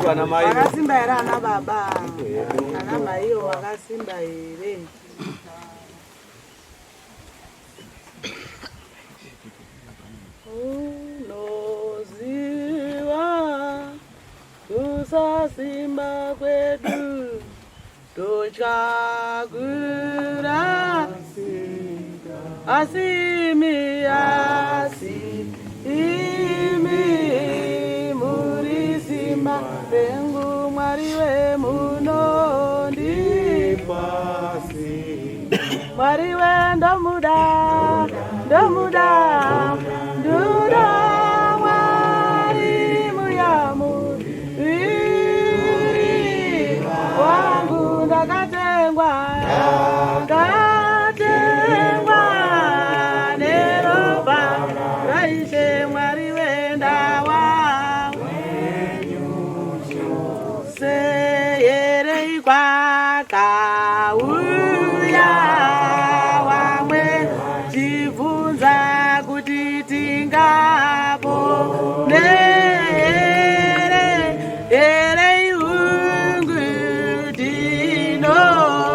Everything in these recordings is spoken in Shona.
Ana mai. Vakasimba here ana baba? Ana maiwo vakasimba here? Unoziva kusasimba kwedu totya kurasika asi imi asi imi muri simba rengu Mwari wemunondipa Mwari we ndomuda ndomuda ndoda Mwari muyamu iri wangu ndakatengwa ndakatengwa neropa raIshe Mwari wendawa seyerei kwakauya wamwe chibvunza kuti tingapone here here iungu tinoda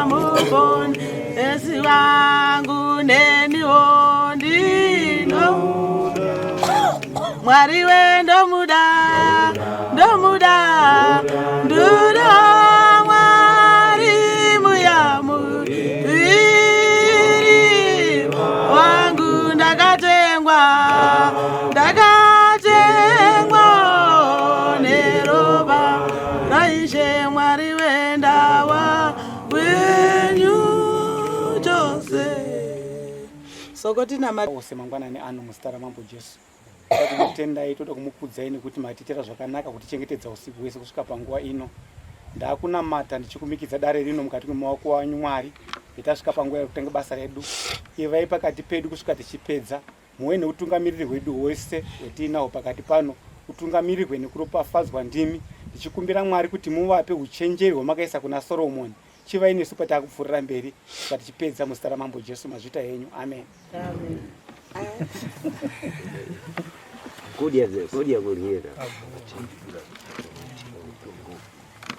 muponesi wangu neniwo ndino Mwari we ndomuda ndomuda ndoda Mwari muyamu iri wangu ndakatengwa ndakatengwa neropa raIshe Mwari wendawa wenyu chose sokotina ose mangwanani ano muzita ramambo Jesu. Toda kumutendai, toda kumukudzai nekuti matiitira zvakanaka kutichengetedza usiku hwese kusvika panguva ino. Ndakunamata ndichikumikidza dare rino mukati memaoko anyu Mwari, itasvika panguva yekutanga basa redu. Ivai pakati pedu kusvika tichipedza. Muve neutungamiriri hwedu hwese hwetiinahwo pakati pano, utungamirirwe nekuropafadzwa ndimi. Ndichikumbira Mwari kuti muvape uchenjeri hwamakaisa kuna Soromoni. Chivai nesu patakupfuurira mberi kusvika tichipedza muzita raMambo Jesu mazvita henyu. Amen. Amen. Kudya kudya kuryera.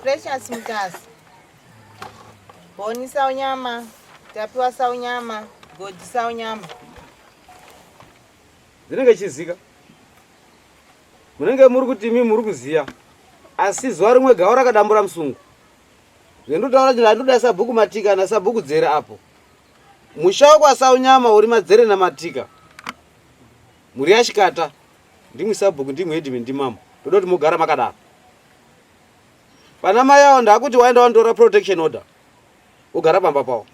Precious Mutasa. Boni Saunyama, Tapiwa Saunyama, Godi Saunyama. Dzinenge chizika. Munenge muri kuti imi muri kuziya. Asi zuva rimwe gawo rakadambura musungo. Zvendotaura kuti ndandoda sabhuku Matika nasabhuku Dzere apo. Musha wekwaSaunyama uri Madzere naMatika. Mhuri yaChikata ndimwi sabhuku ndimwi headman ndimambo. Ndoda kuti mugara makadaro. Pana mai awo ndakuti waenda wandotora protection order. Ugara pamba pawo.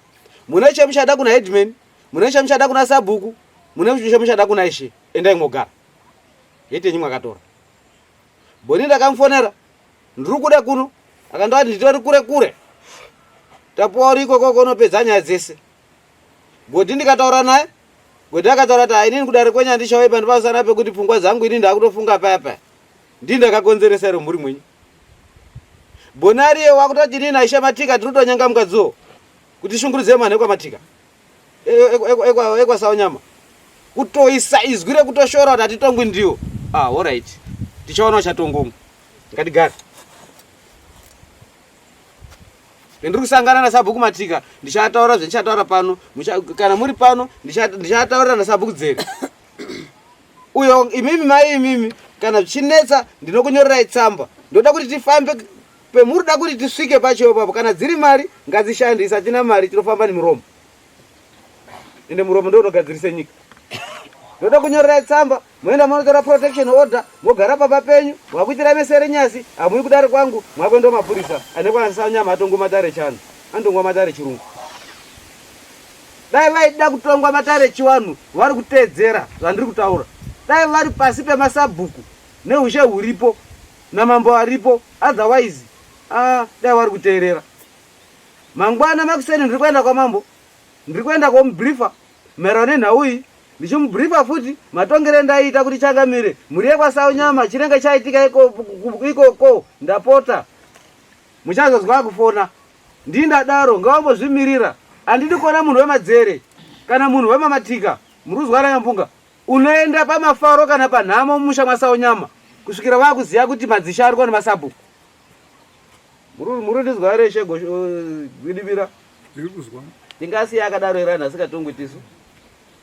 Mune chemuchada kuna headman, mune chemuchada kuna sabhuku, mune chemuchada kuna ishe. Endai mogara. Hete yenyu mwakatora. Boni ndakamufonera ndiri kuda kuno akandati nditori kure kure tapuwa uri ikoko unopedza nyaya dzese godi ndikataura naye godi akataura kuti inini kudare kwenyu handichauye pandipasana pekuti pfungwa dzangu ini ndakutofunga paya paya ndii ndakakonzeresa iro mhuri mwenyu boni ariye wakutoti inini aisha matika tiri kutonyenga mukadziwo kuti shungurudzei manhu ekwamatika ekwaSaunyama kutoisa izwi rekutoshora kuti hatitongwi ndiwo ah alright tichaona uchatongomo ngatigare ndiri kusangana nasabhuku matika ndichataura zvendichataura pano kana muri pano ndichataurira nasabhuku dzere uyo imimi mai imimi kana zvichinetsa ndinokunyorerai tsamba ndoda kuti tifambe pemurida kuti tisvike pacho ipapo kana dziri mari ngadzishande isatina mari tinofamba nemuromo ende muromo ndo unogadzirise nyika ndoda kunyorerai tsamba moenda monotora protection order mogara pamba penyu mwakuitirai mesere nyasi hamuyi kudare kwangu mwakuenda mapurisa ane kwanasanyama atongwa matare chanu anotongwa matare chirungu dai vaida kutongwa matare chiwanhu vari kuteedzera zvandiri kutaura dai vari pasi pemasabhuku neushe huripo namambo aripo otherwise ah, dai vari kuteerera mangwana makuseni ndiri kuenda kwamambo ndiri kuenda komubriefa maererano nenhau iyi ndichimubriefa futi matongero endaiita kuti changamire mhuri yekwasaunyama chinenge chaitika ikoko ndapota muchazozwa akufona ndii ndadaro ngawambozvimirira handidi kuona munhu wemadzere kana munhu wemamatika muri kuzwa ranyampunga unoenda pamafaro kana panhamo mumusha mwasaunyama Kusvikira vakuziva kuti madzishe ariko nemasabhuku. Muri ndizwa here Ishe Gwidibira? Ndiri kuzwa. Tingasiya akadaro here anhu asingatongwi tisu?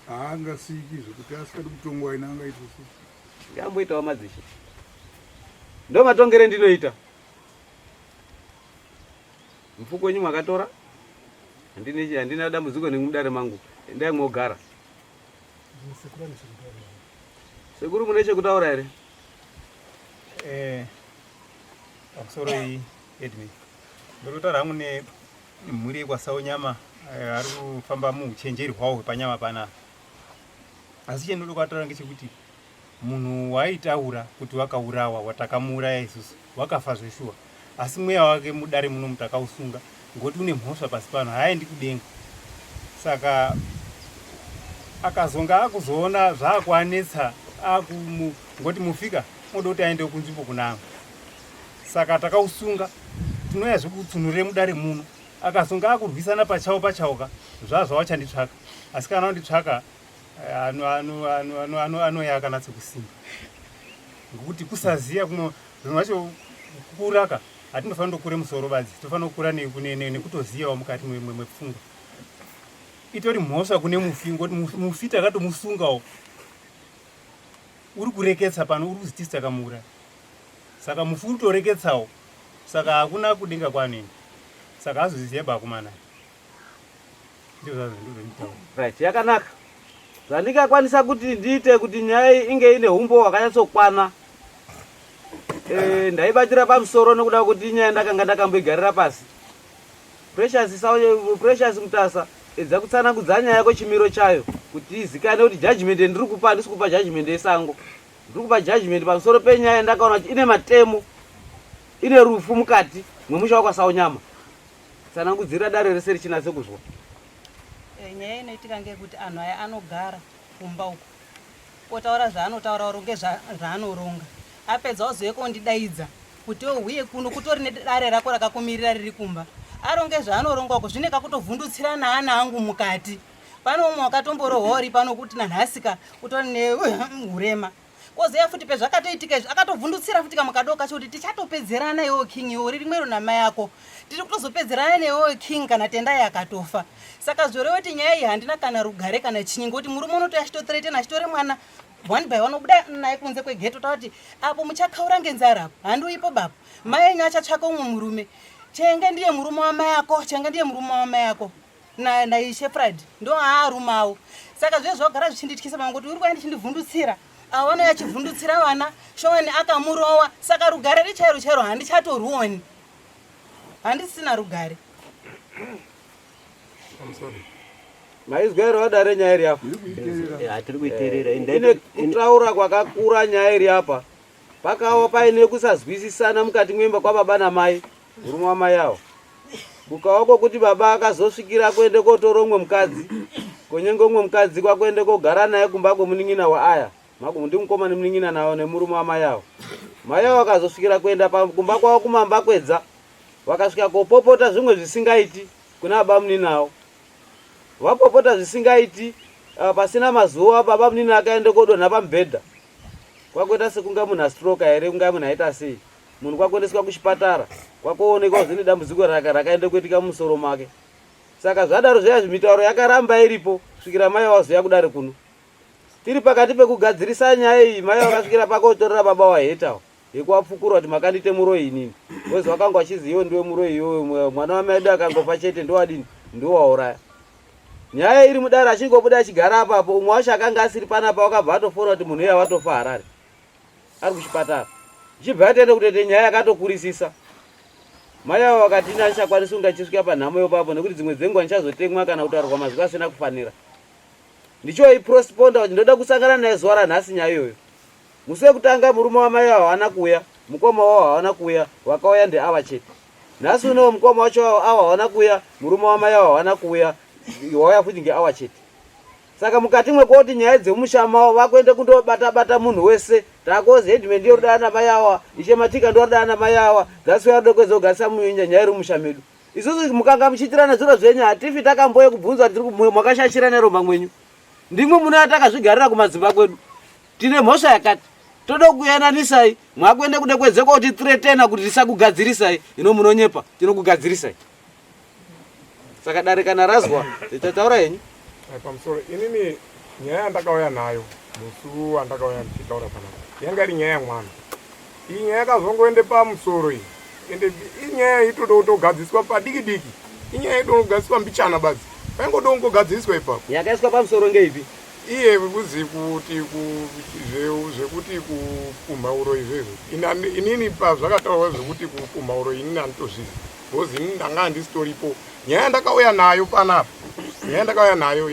Haangasiyiki zvekuti asingadi kutongwa ina angaitwa sei? Ngamboitawo madzishe. Ndo matongere ndinoita. Mufuko wenyu mwakatora? Handina dambudziko nemudare mangu. Endai mwogara. Sekuru mune chekutaura here? Pamusoro iyi admin. Ndinotaura hangu nemhuri yekwaSaunyama ari kufamba muuchenjeri hwawo hwepanyama panapa. Asi chendinoda kutaura ngechekuti munhu waaitaura kuti wakaurawa watakamuuraya isusu wakafa zveshuwa asi mweya wake mudare muno takausunga ngokuti une mhosva pasi pano haaendi kudenga saka akazonga akuzoona zvaakuanetsa ngoti mufika unoda kuti aende kunzvimbo kunamwe saka takausunga tinouya zvekutsunurire mudare muno akazonga akurwisana pachawo pachauka zvazvawachanditsvaka asi kana unditsvaka anoya akanatsa kusimba ngokuti kusaziya kumwe zvinhu zvacho kukuraka hatinofanira kukure musoro badzi tofanira kukura nekutoziyawo mukati mwepfungwa itori mhosva kune mufi ngokuti mufi takatomusungawo uri kureketsa pano uri kuzi tisi takamuuraya saka mufi uri kutoreketsawo saka hakuna kudenga kwanoenda saka azoziziya bakumana. Right, yakanaka. Zvandingakwanisa kuti ndiite kuti nyaya iyi inge ine humbo hwakanyatsokwana. Ndaibatira pamusoro nekuda kuti inyaya ndakanga ndakamboigarira pasi. Precious Precious Mutasa edza kutsanangudza nyaya yako chimiro chayo kuti izikane kuti judgment ndiri kupa handisi kupa judgment yesango. Ndiri kupa judgment pamusoro penyaya yandakaona kuti ine matemo ine rufu mukati mwemusha wakwaSaunyama. Tsanangudzira dare rese richinatse kuzwa. Nyaya inoitika ngeyekuti anhu aya anogara kumba uko otaura zvaanotaura oronge zvaanoronga apedza ozouya kondidaidza kuti uye kuno kutori nedare rako rakakumirira riri kumba aronge zvaanoronga uko zvine kakutovhundutsira naana angu mukati pane umwe wakatomborohwa uri pano kuti nanhasika utori neurema Kozoya futi pezvakatoitika izvi akatovhundutsira futi kamwe kadoko kacho kuti tichatopedzerana iwewe king iwe uri rimwero namai ako tiri kutozopedzerana newewe king kana tendai akatofa saka zvoreva kuti nyaya iyi handina kana rugare kana chinyi ngokuti murume unotouya achitotretena achitore mwana one by one obuda naye kunze kwegeto takuti apo muchakaura ngenzara apo handiuipo baba mai enyu achatsvaka umwe murume chenge ndiye murume wamai ako chenge ndiye murume wamai ako naishe Fred ndo aarumawo saka zviye zvagara zvichindityisa pamwe kuti uri kuya ndichindivhundutsira awana yachivhundutsira vana showani akamurowa saka rugare rechairo chairo handichatoruoni handisina rugare. Maizwa here vadare nyaya iri apa? Tiri kuiteerera. Ine kutaura kwakakura nyaya iri apa. Pakawa paine kusazwisisana mukati mwemba kwababa namai, murume wamai awo. Kukawa kwokuti baba akazosvikira kuende kotora umwe mukadzi, konyenga umwe mukadzi kwakuende kogara naye kumba kwemunin'ina waaya. Ndimukoma nemunin'ina nawo nemurume wamai awo. Mai awo akazosvikira kuenda kumba kwavo kumambakwedza, vakasvika kopopota zvimwe zvisingaiti kuna baba muninawo. Vapopota zvisingaiti, pasina mazuva baba munini akaenda kodonha pamubhedha. Kwakuita sekunga munhu astroka here kunga munhu aita sei munhu kwakuendeswa kuchipatara kwakuonekwa zvine dambudziko rakaenda kuitika mumusoro make saka zvadaro zviya mitauro yakaramba iripo kusvikira mai wazoya kudare kuno tiri pakati pekugadzirisa nyaya iyi mai vakasvikira pakotorera baba wahetawo yekuwapfukura kuti makandiite muroyi inini wezi wakanga wachizi iwe ndiwe muroyi iwewe mwana wamai edu akangofa chete ndowadini ndowauraya Nyaya iri mudare achingobuda achigara apapo umwe wacho akanga asiri panapa wakabva atofona kuti munhu iye watofa Harare ari kuchipatara ichibva yatoenda kutoita nyaya yakatokurisisa mai avo vakati ini handichakwanisi kunge achisvika panhamo yopapo nekuti dzimwe dzenguva ndichazotemwa kana kutaurwa mazwi asina kufanira ndichoiprosponda kuti ndoda kusangana naye zuva ranhasi nyaya iyoyo musi wekutanga murume wamai avo haana kuuya mukoma wavo hawana kuuya vakauya ndeava chete Nhasi unowo mukoma wacho awa hawana kuuya, murume wamai awa hawana kuuya, wauya futi ngeawa chete. Saka mukati mwekuti nyaya dzemumusha mavo vakuende kundobata bata munhu wese, takozi headman ndiyo rudana namai awa, ishe Matika ndiwo rudana namai awa, that's why arikuda kuedza kugarisa nyaya iri mumusha medu. Isusu mukanga muchiitirana zviro zvenyu hatifi takamboye kubvunza kuti makashashirana here mumba mwenyu. Ndimwi munouya takazvigarira kumadzimba kwedu. Tine mhosva yakati. Toda kuyananisai, mwakuende kude kwedzekwa kuti threatena kuti tisakugadzirisai, ino munonyepa, tinokugadzirisai. Saka dare kana razwa, tataura henyu. Pamusoro, inini nyaya yandakauya nayo musi wandakauya ndichitaura panapa yanga iri nyaya yemwana. Iyi nyaya yakazongoende pamusoro iyi, ende inyaya itoda kutogadziswa padiki diki, inyaya itoda kugadziswa mbichana badzi, paingoda kungogadziriswa ipapo. Yakaiswa pamusoro ngeipi? Iye kuzi kuti zvekuti kupumha uroyi zvezvo, inini pazvakataurwa zvekuti kupumha uroyi inini handitozvizi because inini ndanga handisitoripo. Nyaya yandakauya nayo panapa, nyaya yandakauya nayo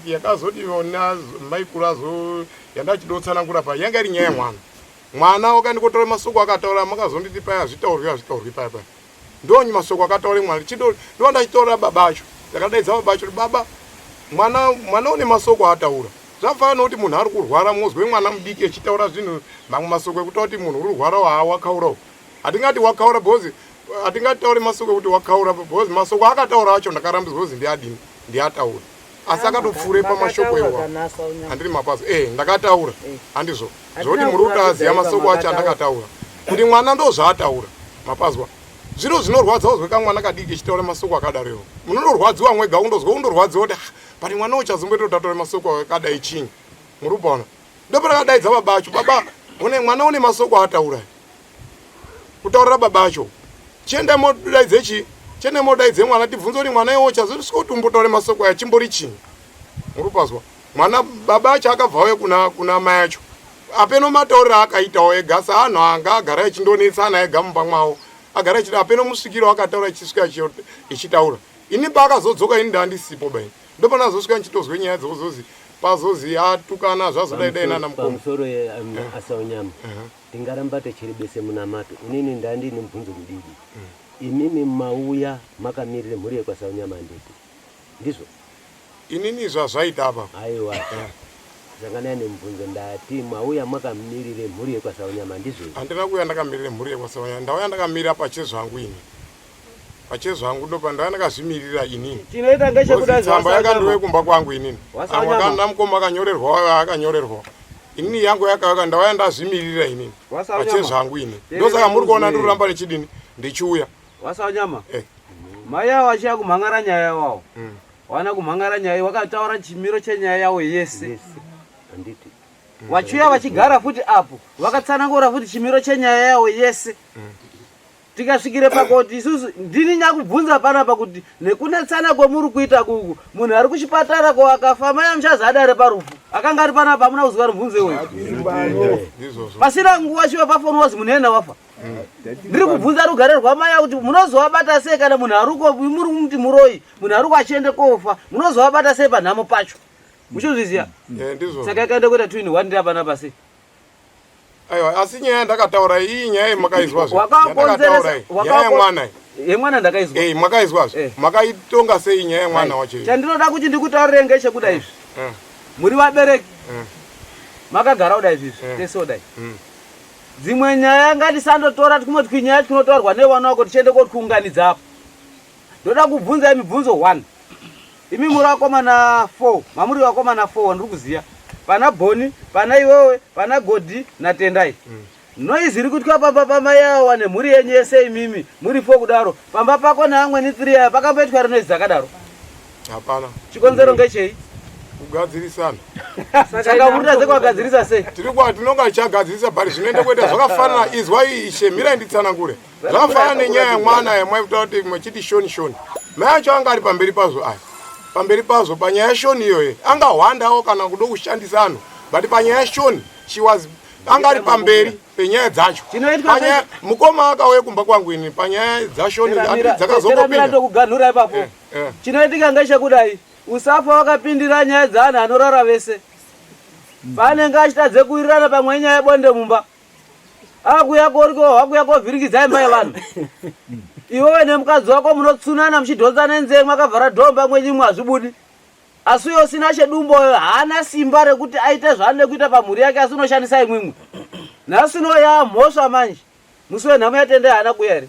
yakazodiona maikuru azo yandachidotsanangura pa yanga iri nyaya yemwana. Mwana wakandikotora masoko akataura makazonditi paya hazvitaurwi hazvitaurwi paya paya. Ndonyi masoko akataura mwana chido ndo ndachitaura baba acho. Ndakadaidza baba acho kuti baba mwana mwana une masoko ataura. Zvafanana nokuti munhu ari kurwara mozwe mwana mudiki echitaura zvinhu mamwe masoko ekutaura kuti munhu uri kurwara haa wakaura. Hatingati wakaura because hatingatauri masoko ekuti wakaura because masoko akataura acho ndakarambidzwa kuzi ndiadini ndiataure. Asi akatopfuure pamashoko iwawo. Handiri mapazo eh ndakataura handizvo. Zvekuti muri kutaziva masoko acho andakataura kuti mwana ndo zvaataura mapazwa zviro zvinorwadza uzwe kamwana kadiki echitaura masoko akadaro iwo munonorwadziwa mwega undozwa undorwadziwa kuti ah, but mwana uchazomboita kuti ataure masoko akadai chinyi muri kupaona ndoparakadaidza baba acho baba une mwana une masoko aataura kutaurira baba acho chienda modaidze chii chienda modaidze mwana tibvunze kuti mwana iwo uchazosvika kuti umbotaure masoko aya chimbori chinyi muri kupazwa Mwana baba acho akabva auya kuna kuna mai acho. Apeno matauriro aakaitawo ega saanhu anga agara echindonetsana ega mumba mwawo. Agara achiti apeno musvikiro akataura echisvika echitaura. Ini paakazodzoka ini ndandisipo bai. Ndopanazosvika ndichitozwe nyaya dzokuzozi pazozi atukana zvazodai dai nana mukoma. Pamusoro eh, Asaunyama. Tingaramba techirebese munamato. Inini ndandine mubvunzo mudidi. Imimi mauya makamirire mhuri yekwaSaunyama handiti? Ndizvo? Inini zvazvaita apa. Aiwa. Sanganai nemubvunzo ndati mauya makamirire mhuri yekwaSaunyama ndizvo here? Handina kuuya ndakamirire mhuri yekwaSaunyama. Ndauya ndakamira pachezvangu ini. Pachezvangu ndopa ndauya ndakazvimirira inini. Chinoita ngechekuda tsamba yakandiwe kumba kwangu inini. Amwe mukoma akanyorerwa akanyorerwa. Inini yangu yakauya ndauya ndazvimirira inini. Pachezvangu ini. Ndosaka muri kuona ndiri kuramba ndichidini ndichiuya. Wasaunyama. Eh. Mai awo achiya kumhangara nyaya wawo. Mm. Wana kumhangara nyaya wakataura chimiro chenyaya yawo yese. Yes. Handiti. Vachiuya vachigara futi apo vakatsanangura futi chimiro chenyaya yawo yese. Mm. Tikasvikire pakoti isusu ndini nyakubvunza panapa kuti nekunetsana kwemuri kuita kuku munhu ari kuchipatara ko akafa mai amuchazi adare parufu akanga ari panapa amuna kuzwa mubvunzo iwoyo pasina nguva chiva pafoni wazi munhu ena wafa ndiri kubvunza rugare rwamai kuti munozovabata sei kana munhu aruko muri kumuti muroyi munhu aruko achiende kofa munozovabata sei panhamo pacho muchizviziva eh, saka yakaenda kuita twin one ndiri apana pasi aiwa asi nyaya yandakataura iyi nyaya yemakaizwa zve wakakonzeresa nyaya yemwana yemwana ndakaizwa eh makaizwa zve eh. makaitonga sei nyaya yemwana wacho chandinoda kuti ndikutaurire ngechekuda izvi eh. muri vabereki makagara kudai izvi tese kudai mm. Dzimwe nyaya ngatisandotora twumwe twinyaya twunotaurwa nevana wako tichiende kotwuunganidza apo. Ndoda kubvunza mibvunzo one. Imi muri vakomana 4, mamuri vakomana 4 wandiri kuziva. Pana Boni, pana iwewe, pana Godi naTendai. Mm. Noise iri kuitwa pamba pamai awa nemhuri yenyu yese imimi muri 4 kudaro. Pamba pako neamweni 3 aya pakamboitwa here noise dzakadaro? Hapana. Chikonzero ngechei? Kugadzirisana. Saka muri kwagadzirisa sei? Tiri kwa tinonga tichagadzirisa but zvinoenda kuita zvakafanana izwai ishe mirai nditsanangure. Zvakafanana nenyaya yemwana yamwaitaura kuti mwechiti shoni shoni. Mai acho anga ari pamberi pazvo aya. Pamberi pazvo panyaya yashoni iyoyo angahwandawo kana kudo kushandisa anhu but panyaya yashoni she was anga ari pamberi penyaya dzacho. Panyaya mukoma akauya kumba kwangu ini panyaya dzashoni dzakazongopinda. Ndokuganhura ipapo. Eh. Eh. Chinoitika ngechekudai, usafa wakapindira nyaya dzeanhu anorara vese. Paanenge achita dzekuwirirana pamwe inyaya yebonde mumba. Akuya koriko wakuya kovhiringidza imba yevanhu. Iwewe nemukadzi wako munotsunana muchidhonza nenzee mwakavhara dhomba mwenyu imwe hazvibudi. Asi uyo usina chedumbo uyo haana simba rekuti aite zvaanoda kuita pamhuri yake asi unoshandisa imwimwi. Nhasi uno yaamhosva manje. Musi wenhamo yaTendai haana kuuya here?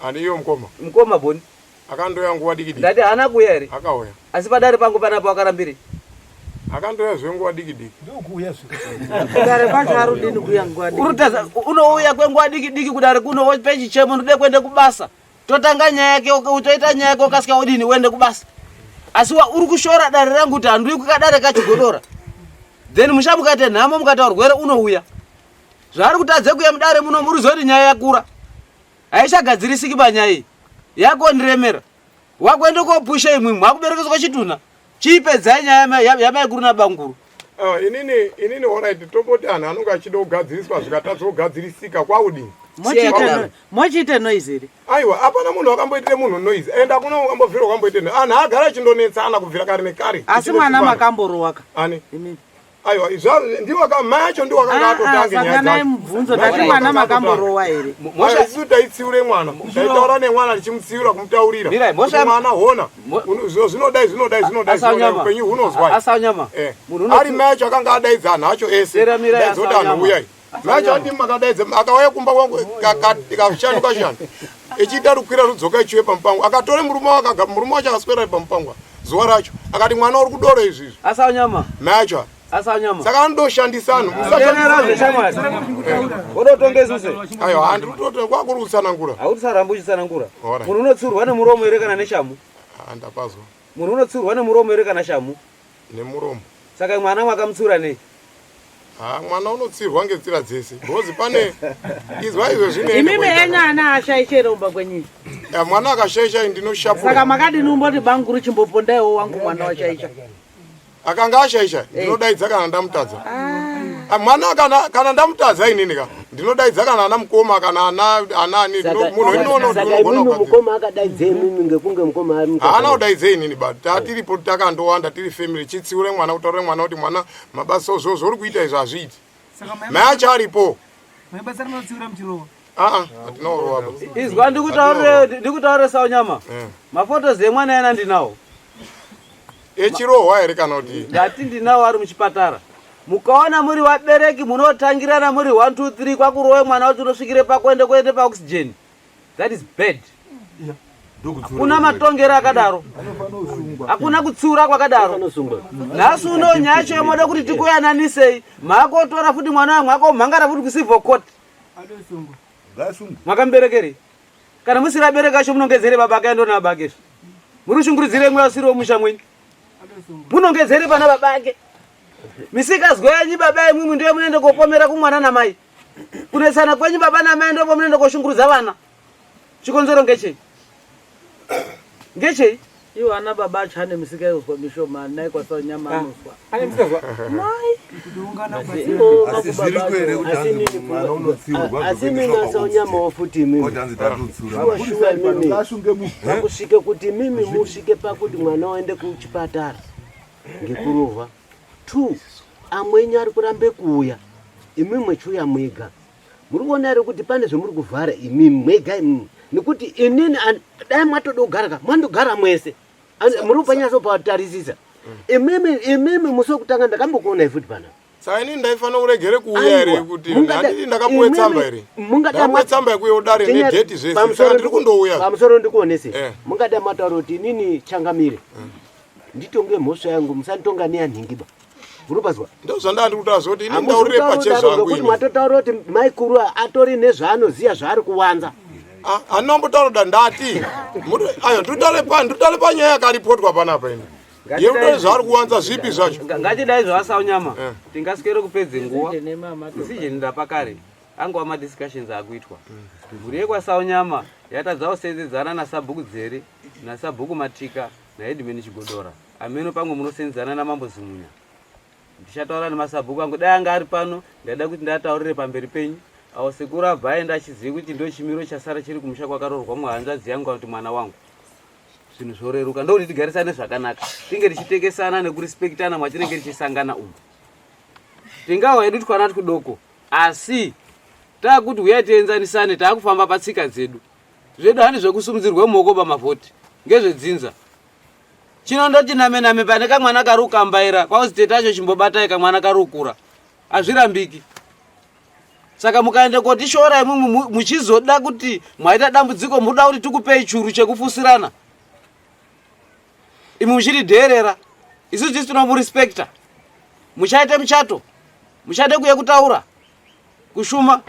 Ani iyo mukoma? Mukoma Boni. Akandouya nguva diki diki. Ndati haana kuuya here? Akauya. Asi padare pangu panapa wakarambirei? Akandouya zvenguva diki diki. Ndokuuya zve. Kudare kwacho arudini kuuya nguva diki. Urutaza unouya kwenguva diki diki kudare kuno wope chichemo ndode kuende kubasa. Totanga nyaya yake utoita nyaya yake ukasika udini uende kubasa. Asi uri kushora dare rangu kuti handiuyi kukadare kachigodora. Then musha mukaita nhamo mukaita urwere unouya. Zvaari kutadze kuuya mudare muno muri zoti nyaya yakura. Haichagadzirisiki panyaya iyi. Yakondiremera. Wakuenda kopusha imwimwi mwakuberekeswa chitunha. Chiipedzai nyaya yamaikuru nabanguru. Uh, inini inini alright tomboti anhu anonge achida kugadziriswa zvikatadza kugadzirisika kwaudini mochiite noise here aiwa hapana munhu akamboitire munhu noise and hakuna wakambobvira wakamboitire noise anhu agara achindonetsana kubvira kare nekare asi mwana makamborowa ka ani aiwa ndiwo mai acho ndiwo akanga ah, ah, atotange nyaya dzacho mubvunzo ndati mwana makamborowa here isu taitsiure mwana taitaura nemwana tichimutsiura kumutaurira mwana hona zvinodai zvinodai zvinodai zvinodai upenyu hunozwai eh. ari mai acho akanga adaidza anhu acho ese daidza kuti anhu uyai mai acho andi makadaidza akauya kumba kwangu kashanu kashanu echiita rukwira rudzoka ichiuye pamupango akatore murume wake murume wacho akaswera ari pamupango zuva racho akati mwana uri kudoro izvi izvi asanyama mai acho asanyama saka anodoshandisa anhu musaodotongesuse aiwa handiri kutoto kwakuri kutsanangura hautisaramba uchitsanangura munhu unotsiurwa nemuromo here kana neshamu handapazwa munhu unotsiurwa nemuromo here kana shamu nemuromo saka mwana makamutsiura nei Ha, mwana unotsirwa ngenzira dzese because pane izwa izvo zvine imimi enyu ana ashaisha here umba kwenyini Ya, mwana akashaisha ndinoshapura saka makadini umboti banguru chimbopondaiwo wangu mwana washaisha akanga ashaisha ndinodaidza kana ndamutadza Ah, mwana kana kana ndamutadza inini ka ndinodaidza kana ana mukoma kana ana ana ani munhu inono saka imimi mukoma akadaidze imimi ngekunge mukoma ari haana kudaidze inini ba tatiripo takandowanda tiri family chitsiure mwana kutaurire mwana kuti mwana mabasa ozvo zvauri kuita izvo hazviiti mai acho aripo aa hatina kurowa izwa ndikutaurire ndikutaurire saunyama eh. mafotos emwana yana ndinawo echirohwa here kana kuti ndati ndinawo ari muchipatara mukaona muri vabereki munotangirana muri 1 2 3 kwakurowe mwana wacho unosvikire pakuende kuende paoxygen that is bad hakuna matongero akadaro hakuna kutsiura kwakadaro nhasi uno nyaya yacho yamoda kuti tikuyananisei makotora futi mwana wa mwakomhangara futi kucivil court makamuberekerei kana musiri abereki acho munongedzere baba ake andona baba ake izvo muri kushungurudzire mweya usiri womusha mwenyu munongedzere pana baba ake misikazwa yenyu baba imwimwi ndiyo munoende kopomera kumwana namai kunetsana kwenyu baba namai ndipo munoende koshungurudza vana chikonzero ngechei ngechei iwo ana baba acho ane misikayozwa mishoma nai kwasanyama ah, anozwa ane misikazwa mai asi zviriko here kuti hanzi mwana unotsiurwa asi mimi asanyamawo futi imimi shuwa shuwa imimi pakusvike kuti imimi musvike pakuti mwana waende kuchipatara ngekurohwa two amwenyu ari kurambe kuuya imimi mwechiuya mwega muri kuona here kuti pane zvemuri kuvhara imimi mwega imimi nekuti inini dai mwatoda kugara ka mwandogara mwese muri kupanyatso patarisisa imimi imimi musi wekutanga ndakambokuonai futi panapa saka inini ndaifanira kuregere kuuya here kuti handiti ndakapuwe tsamba here ndakapuwe tsamba yekuuya kudare nedheti zvese saka ndiri kundouya pamusoro ndikuonese eh. mungada mataura kuti inini changamire eh. nditonge mhosva yangu musanditonga neyanhingiba Urupazwa? Ndozvandanga ndiri kutaura zvekuti ini ndaurire pachezvangu ini. Matotaura kuti maikuru atori nezvaanoziya zvaari kuwanza. Ah, anombotaura da ndati. Ayo nditaure pa nditaure panyaya yakaripotwa panapa ini. Yekuti zvaari kuwanza zvipi zvacho? Ngatidai zvavasaunyama. Eh. Tingaswere kupedze nguva. Decision ndapakare. Angova madiscussions akuitwa. Mhuri yekwaSaunyama yatadza kusenzedzana nasabhuku Dzeri, nasabhuku Matika, naheadman Chigodora. Hameno pamwe munosenzana namambo Zimunya. Ndichataura nemasabhuku angu dai anga ari pano ndaida kuti ndataurire pamberi penyu. Awo sekuru abva aenda achiziva kuti ndo chimiro chasara chiri kumusha kwakaroorwa muhanzvadzi yangu kana kuti mwana wangu. Zvinhu zvoreruka ndokuti tigarisane zvakanaka. Tinge tichitekesana nekurespektana mwatinenge tichisangana umu. Tingawa hedu twana twudoko asi taakuti huyai tienzanisane taakufamba patsika dzedu. Zvedu handi zvekusumudzirwa muoko pamavhoti ngezvedzinza. Chinondoti name name pane kamwana kari kukambaira kwauzi tete acho chimbobatai kamwana kari kukura hazvirambiki saka mukaenda kotishora imwimwi muchizoda kuti mwaita dambudziko muda kuti tikupei churu chekufusirana imwi muchitidheerera isu tisi tinomurespecta. Muchaite muchato, muchade kuye kutaura, kushuma.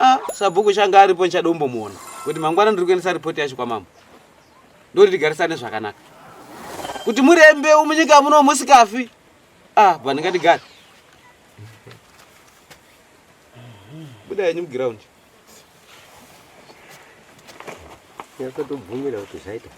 Ah, sabhuku changa aripo ndichada kumbomuona kuti mangwana ndiri kuendesa ripoti yacho kwamambo. Ndoti tigarisane zvakanaka. Kuti murembe munyika muno musikafi. Ah, bva ndingatigare. Buda henyu mugiraundi. Nyatotobvumira kuti zvaita.